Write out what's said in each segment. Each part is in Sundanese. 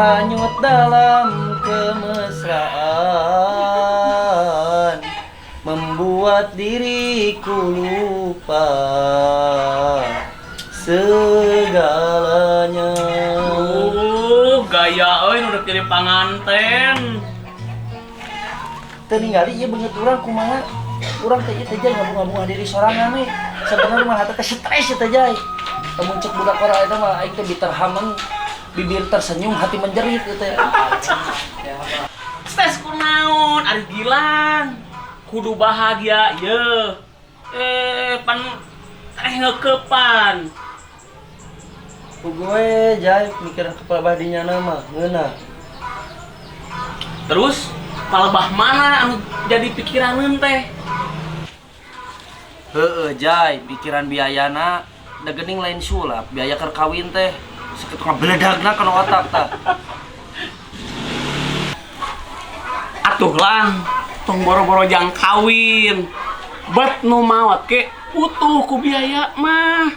Terhanyut dalam kemesraan, membuat diriku lupa segalanya. Gaya euy nu rek jadi panganten. Teu ningali ieu beungeut urang kumaha? Urang teh ieu teh jay ngabunga-bunga diri sorangan we. Sebenarnya mah hate teh stres ieu teh jay. Lamun cek budak ora eta mah aing teh biter hameng, bibir tersenyum, hati menjerit ieu teh. Stres kunaon ari Gilang. Kudu bahagia ye. Pan teh ngeukepan. Ku gue jay mikiran kepala dinya mah ngeunah. Terus palebah mana anu jadi pikiraneun teh? Heeh jay, pikiran biayana da geuning lain sulap, biaya keur kawin teh sakitu ngabeledagna kana otak tah. Atuh lang, tong boro-boro jang kawin. Bet nu maot ke utuh ku biaya mah.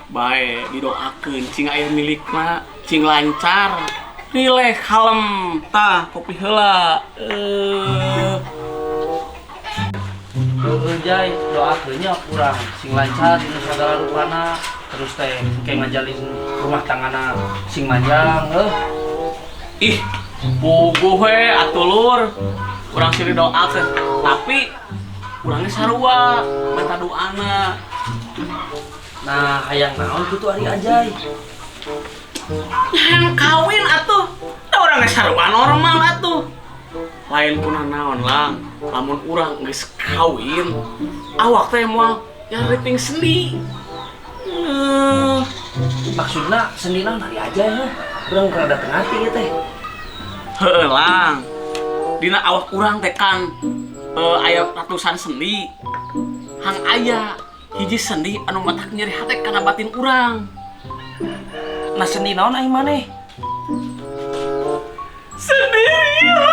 Bae didoakeun cing aya milikna, cing lancar. Rileh kalem tah kopi heula. Heeh jay, doakeun nya urang sing lancar dina sagala rupana, terus teh engke ngajalin rumah tanggana sing manjang heuh. Ih, puguh we atuh lur. Urang sih doakeun, tapi urangnya sarua minta doana. Nah, hayang naon kitu ari Ajay? Hayang kawin atuh. Da urang ge sarua normal atuh. Lain kuna naon lang, lamun urang geus kawin, awak teh moal nyariting sendi. Maksudna sendi naon ari Ajay heuh? Urang rada teu ngarti ieu teh. Heueuh lang. Dina awak urang teh kan aya ratusan sendi. Hang aya hiji sendi anu matak nyeri hate kana batin urang. Nah sendi naon aing maneh? Sendirian.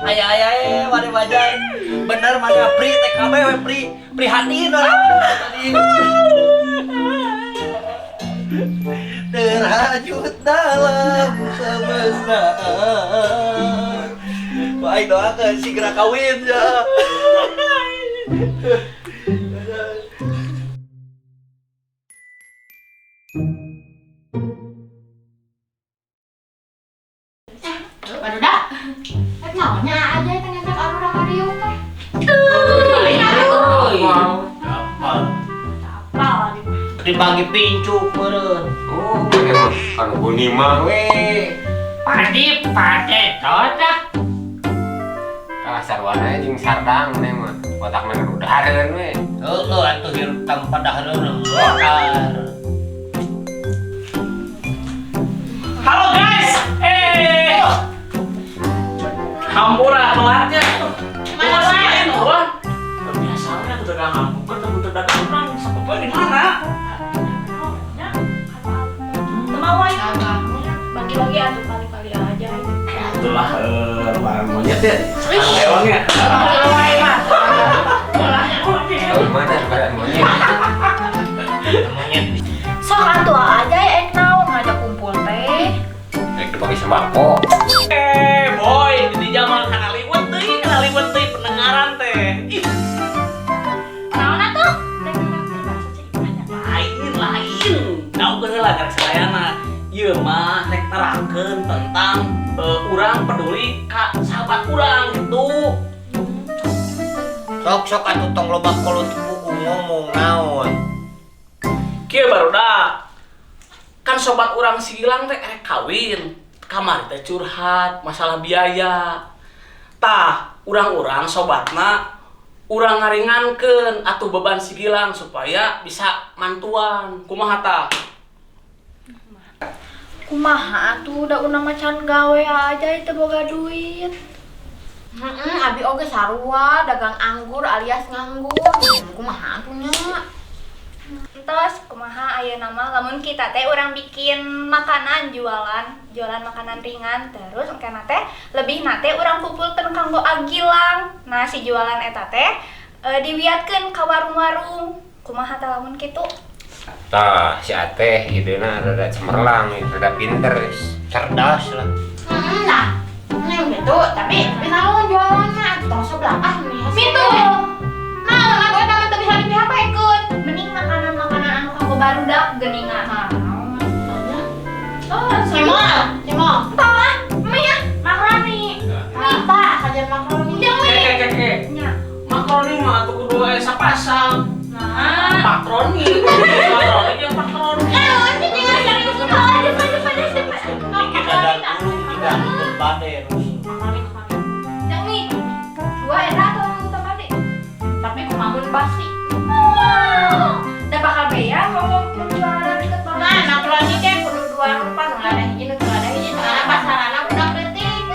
Aya aya maneh bajai. Bener maneh pri TKB we pri prihatin tadi. Terhanyut dalam kemesraan. Baik doakan segera kawin ya. Barudak, rek naonnya aja teh ngajak arurang ngariung teh. Apal. Dibagi pincuk meureun. Oh, emang anu guni mah we. Padi pade todah. Kalah sarwana jeung sardang maneh mah. Otakna rudahareun we. Heueuh atuh hirup tanpa dahareun rotar. Halo guys. Hampura telatnya. Mana wae? Wah. Biasanya aku dagang aku ketemu dagang urang sapopoe di mana? Bagi-bagi atuh kali-kali aja. Itulah lebaran monyet ya. Lewangnya. Mana lebaran monyet? Monyet. Sok atuh aja ya ek naon ngajak kumpul teh. Ek dibagi sembako. Boy, di zaman kana liwet teuing pendengaran teh. Ih. Naon atuh? Lain. Daukeun heula karek sadayana. Ieu mah rek nerangkeun tentang urang peduli ka sahabat urang gitu. Sok-sok atuh tong loba kolot pugu ngomong naon. Kieu barudak. Kan sobat urang si Gilang teh erek kawin. Kamari teh curhat masalah biaya. Tah, urang-urang sobatna urang ngaringankeun atuh beban si Gilang supaya bisa mantuan. Kumaha tah? Kumaha atuh da urang mah can gawe aja teu boga duit. Heeh, abi oge sarua dagang anggur alias nganggur. Kumaha atuh nya? Entos kumaha ayeuna mah lamun kita teh urang bikin makanan jualan makanan ringan terus engkena teh lebih na teh urang kumpulkeun kanggo agilang. Nah si jualan eta teh diwiatkeun ka warung-warung. Kumaha teh lamun kitu? Tah, si Ateh idena rada cemerlang, rada pinter, cerdas lah. Nah, neng gitu, tapi naon jualanna tong sebelah ah nih. Mitu. Naon atuh eta mah teu bisa dipihapekeun. Mending makanan-makanan anu kanggo barudak geuningan. Oh, Cemol, cemol. Tong ah, mie ah. Makaroni. Mita, sajian makaroni. Jeung mie. Keke. Nya. Makaroni mah atuh kudu aya sapasang. Nah. Patroni. Makaroni jeung patroni. Eh, ini jeung serius oh, depan depan depan. Ini dadar gulung juga bade. Makaroni, makaroni. Jeung mie. Dua eta atau tempat deh. Tapi kumamun basi. Wow. Da bakal bea kalau jualan deket banget. Nah, makaroni teh kudu dua rupa, nu lada hiji, nu lada hiji, soalna pasarana budak leutik.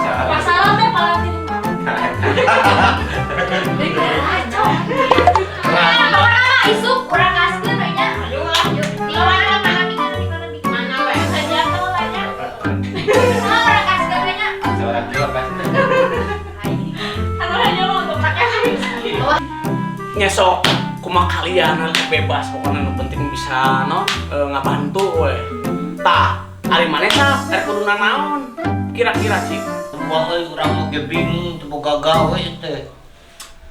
Pasaran teh paling Kacau. Nah, pokoknya mah isuk kurang kaskeun we nya. Ayo lah, yuk. Di mana mana di mana di mana di Mana we sajian teh lah nya. Nah, urang kaskeun we nya. Seorang kilo pasti. Anu aja lo untuk pakai. Nyesok kumaha kalian bebas pokoknya nu penting bisa no ngabantu we. Tah, ari maneh tah rek kudu naon? Kira-kira cik. Wah, euy urang mah ge bingung teu boga gawe teh.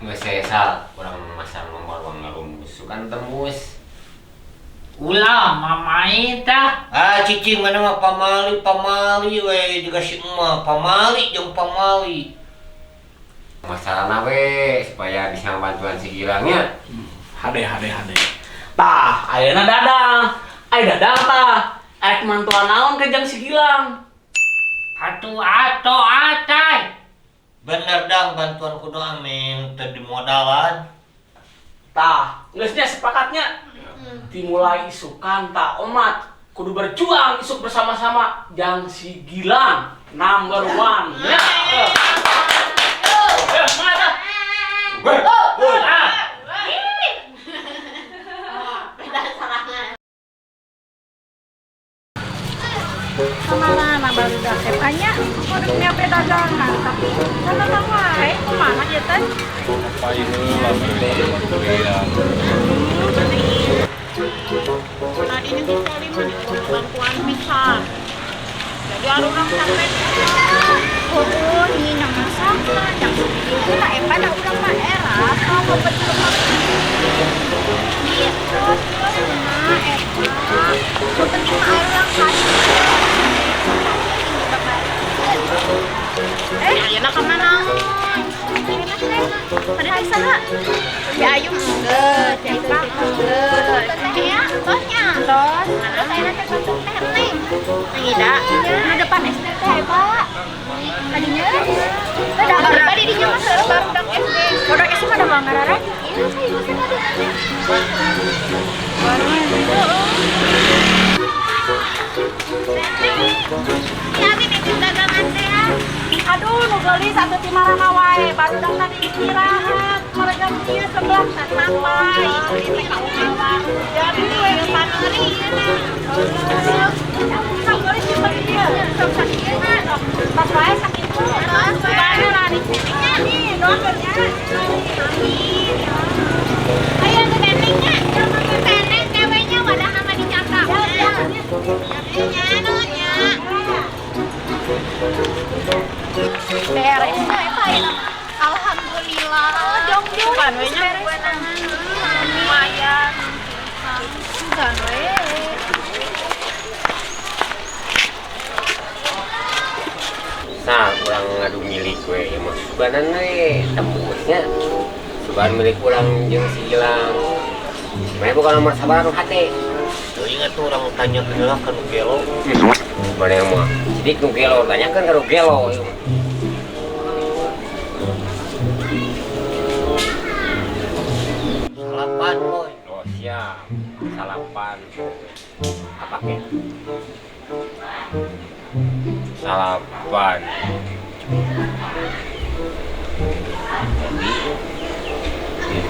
Geus sesal, urang masang nomor uang ngarumus sukan tembus. Ulah mamai tah. Ah, cicing mana mah pamali pamali we juga si emak pamali jeung pamali. Masalahna we supaya bisa bantuan si Gilangnya. Hade hade hade. Tah, ayeuna Dadang. Aya Dadang tah. Arek mantuan naon ke jang si Gilang? Atuh atuh atai. Bener dang bantuan kudu amin teu dimodalan. Tah, geus nya sepakatnya. Dimulai isukan tah omat kudu berjuang isuk bersama-sama jang si Gilang number one. Ya. Eh, semangat tah. Ah. Kemana baru dah tanya, kudu nyape dagangan tapi kana mah wae kumaha ieu teh? Apa ini lagi kuliah. Tadi ini si Soli mah bantuan pisan. Jadi urang sampai oh, ini nama sama yang itu lah eta da urang mah era kalau betul gitu mah eta. Nu penting mah urang kasih. Ayeuna ka mana? Ayeuna teh pada teh saha? Si Ayu geus, si Ipa geus. Teh ya, tos nya. Tos. Terus ayeuna teh bantu teh Neng. Neng Ida. Nu depan SD teh Pak. Tadinya teh da baru di dinya mah heueuh barudak SD. Barudak SD mah da mangararan. Ieu teh ieu teh tadi. Baru Ya abi teh dagangan teh. Aduh, nu geulis atuh ti marana wae, barudak tadi istirahat. Mereka ieu sebelah can sampai. Ini teh ka umawa. Jadi we paneri ieu na. Sok geulis di ieu. Sok sakieu na. Tos wae sakitu. Tos wae lari nya. Nih, doakeun nya. Amin. Ayo teh neneng nya. Neneng kewe nya wadah nama dicatat. Nya nuhun nya. Beres we eta ayeuna mah. Alhamdulillah. Oh, jong-jong. Bukan we nya Lumayan. Sugan we. Nah, urang ngadu milik we, ya mah suganan we, tembusnya. Sugan milik urang jeung si Gilang. Mana bukan nomor sabar nu hate. Teuing atuh urang tanyakeun heula ka nu gelo. Mana yang mah? Sidik nu gelo, tanyakeun ka nu gelo. Salapan boy. Oh siap, salapan. Apa ke? Salapan. Jadi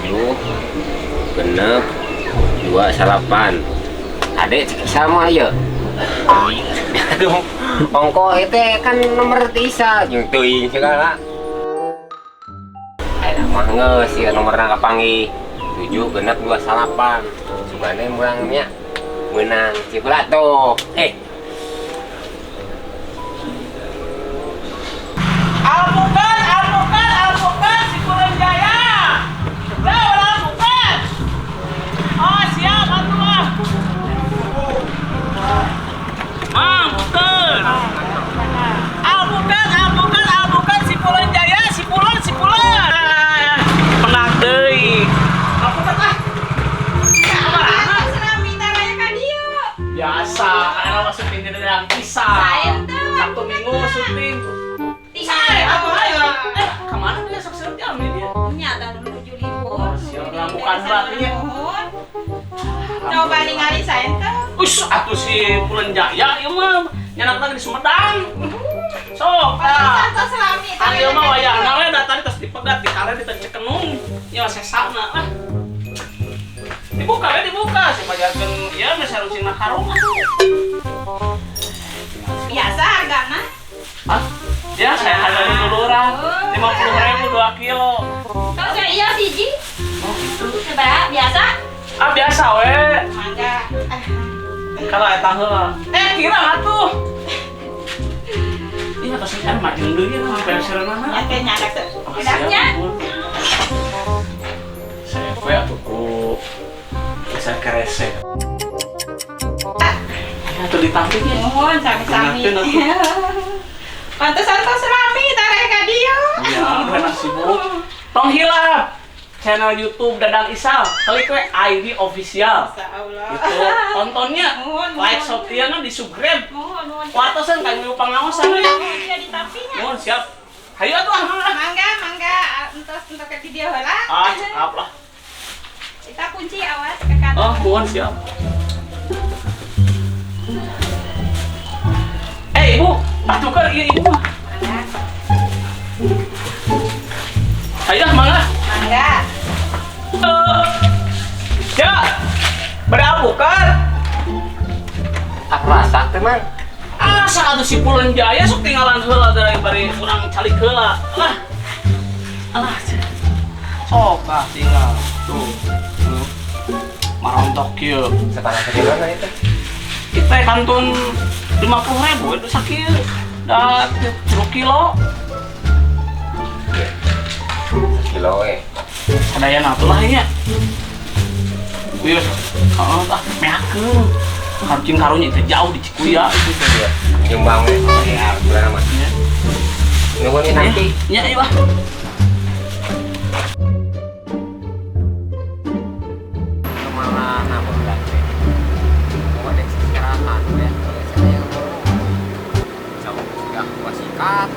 7 6 2 salapan. Adek sama ya. Aduh, ongko itu kan nomor Isa jeung teuing segala. Ayeuna mah geus ieu nomorna kapanggih. 7 6 2 9. Sugane murangnya menang cipla tuh. Alpukat, alpukat, alpukat si Kurang Jaya. Ya, alpukat. Oh, siap atuh ah. Mang, betul. Alpukat, alpukat, alpukat si Pulang Jaya, si Pulang, si Pulang. Penang deui. Alpukat ah. Biasa, karena mah syuting di dalam kisah. Sabtu Minggu syuting. Kemana dia sok serem jam ini dia? Nyata menuju libur. Siap bukan berartinya. Coba ningali saya teh. Ush, atuh si Pulen Jaya ieu mah nyanak lagi di Sumedang. Sok tah. Ieu mah wayahna we da tadi tos dipegat di kare ditencekenung. Ieu sesana lah. Dibuka we dibuka si pajarkeun ieu mah sarusina karung. Biasa hargana. Hah? Ya, saya harganya duluran 50.000 2 kilo. Kalau saya iya siji. Oh gitu. Coba biasa? Ah biasa we. Mangga. Kalau eta heula. Kira atuh. Iya tos kan majeng deui lah pensiunana. Ya teh nyadak teh. Bedaknya. Saya we atuh ku geser kerese. Atuh ditampik ya. Mohon sami-sami. Pantesan tos rame tarik ka dieu. Iya, benar sibuk. Tong hilap channel YouTube Dadang Isal, klik we ID official. Insyaallah. Itu tontonnya, like sotiana di subscribe. Mohon mohon. Wartosan ka ieu pangaosan we. Iya ditampinya. Mohon siap. Hayu atuh ah. Mangga, mangga entos entos ke dieu heula. Ah, cekap lah. Kita kunci awas ke kanan. Oh, mohon siap. Ibu, tukar ieu ibu mah. Ayo mangga. Mangga. Ya. Beralpukat. Aku rasak teh, Mang. Asa atuh si Pulen Jaya sok tinggalan heula dari bari urang calik heula. Alah. Alah. Sok ah tinggal. Tuh. Tuh. Marontok kieu. Sekarang ke mana itu? Kita kantun 50.000 itu sakit. Dah 3 kilo. Kilo eh. Sadayana atuh lah nya. Kuy heeh tah meakeun. Kancing karunya itu jauh di Cikuya itu teh ya. Nyumbang we. Ya, bulan mah. Nuhun nanti. Nya ieu ah. Kemana bulan teh? Mau dek istirahat ya. Saya jauh sudah gua sikat.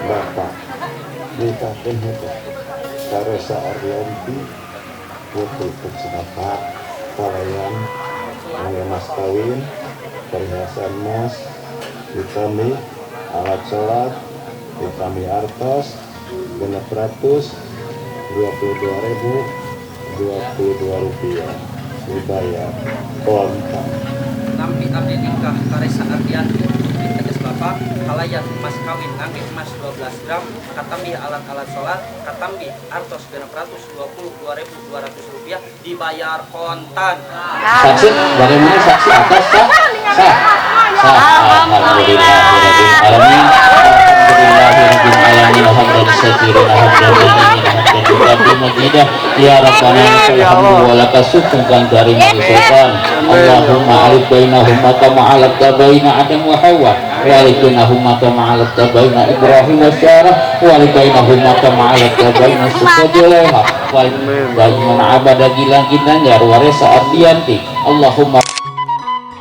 Bapak nikahkeun henteu Karesa Ardianti putri Bapak kalayan mas kawin perhiasan emas ditambih alat sholat ditambih artos 622.022 rupiah dibayar kontan. Nampi abdi nikah Karesa Ardianti putri tegas Bapak kalayan mas kawin ngangge emas 12 gram katambih alat-alat sholat katambih artos 622.200 rupiah dibayar kontan. Saksi bagaimana saksi atas sah sah sah. Alhamdulillahirabbil alamin, alhamdulillahirabbil ya rabbana lakal hamdu wa lakal syukru kan karim sultan. Allahumma alif bainahuma kama alafta baina Adam wa Hawa wa alif bainahuma kama alafta baina Ibrahim wa Sarah wa alif bainahuma kama alafta baina Sukadulaiha wa man abada gilang ginanjar wa Resa Ardianti. Allahumma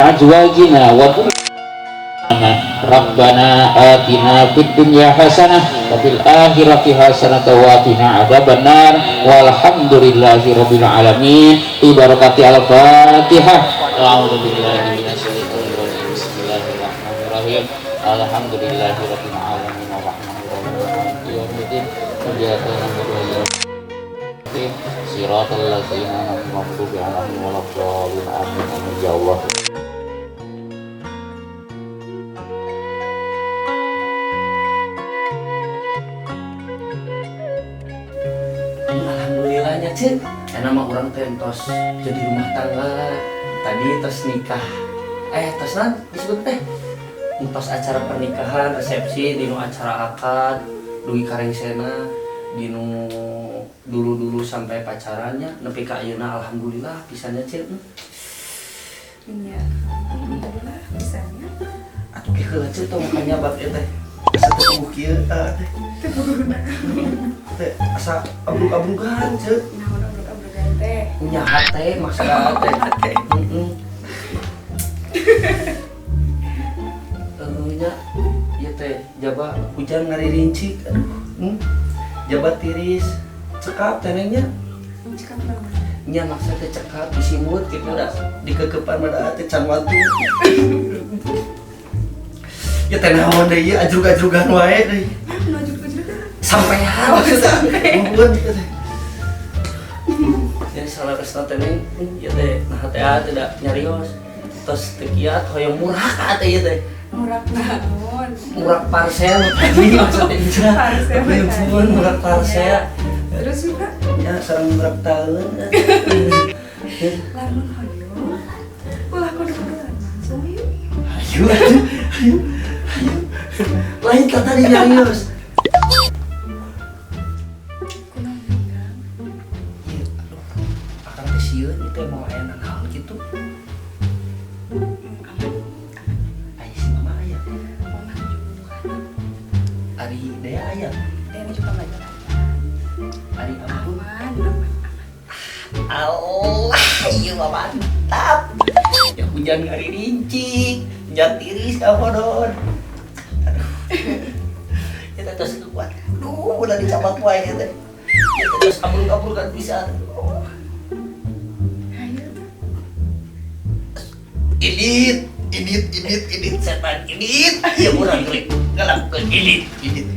azwajina wa Rabbana atina fid dunya hasanah wa fil akhirati hasanah wa qina adzabannar walhamdulillahi rabbil alamin. Bi barakati al-Fatihah. A'udzu billahi minasyaitonir rajim. Bismillahirrahmanirrahim. Alhamdulillahi rabbil alamin arrahmanir rahim maliki yaumiddin. Iyyaka na'budu wa iyyaka nasta'in. Siratal ladzina an'amta 'alaihim waladdallin. Amin amin ya Allah. Alhamdulillahnya cik, karena mah orang tentos jadi rumah tangga tadi tos nikah, tos nan disebut teh, tos acara pernikahan resepsi, dinu acara akad, dugi karengsena, dinu dulu-dulu sampai pacarannya, nepi ka ayeuna alhamdulillah pisannya cik. Iya, alhamdulillah pisannya. Atuh kieu heula cik tong makanya bat ieu teh. Asa teu kieu teh. Teu guna. Teh asa abruk-abrukan cek. Naon abruk-abrukan teh? Nya hate maksudna teh hate. Heeh. Nya ieu teh teh jaba hujan ngaririncik, aduh. Jaba tiris. Cekap teh nengnya. Cekap naon? Nya maksa teh cekap disimut kitu da dikekepan mah teh can wantu. Ya teh naon deui ieu ajrug-ajrugan wae deui. Nu ajrug-ajrugan. Sampean maksudna. Muhun kitu teh. Ya salah resna teh neng, ieu teh nah teh tidak nyarios. Tos teu kiat hoyong murah ka teh ieu teh. Murah naon? Murah parcel tadi maksudnya. Parcel Muhun murah parcel. Terus juga? Ya sareng murah tahun. Lamun hoyong ulah kudu-kuduan langsung yuk. Ayo, ayo, ayo. Lain kata tadi nyarios. Kunaon Kang? Iya, aduh. Akang teh sieun ieu teh mau aya nanaon kitu. Aman. Aya si mama aya. Mama juga. Ari Dea aya. Dea juga belajar. Ari ampun. Aman, aman, aman. Allah, ieu mah mantap. Ya hujan ngarincik, hujan tiris ka hodon. Aduh. Kita terus kuat. Aduh, udah dicapat wae ieu teh. Kita terus abruk-abrukan pisan. Aduh. Ayo tuh. Idit, idit, idit, idit, setan, idit. Ya urang gerik, ngalakukeun idit, idit.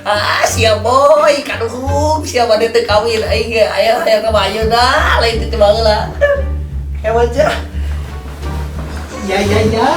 Ah, siap boy, kaduhung, siapa bade teu kawin aing ge aya hayang ka ayeuna, lain teu baheula. Hebat aja. Ya ya ya.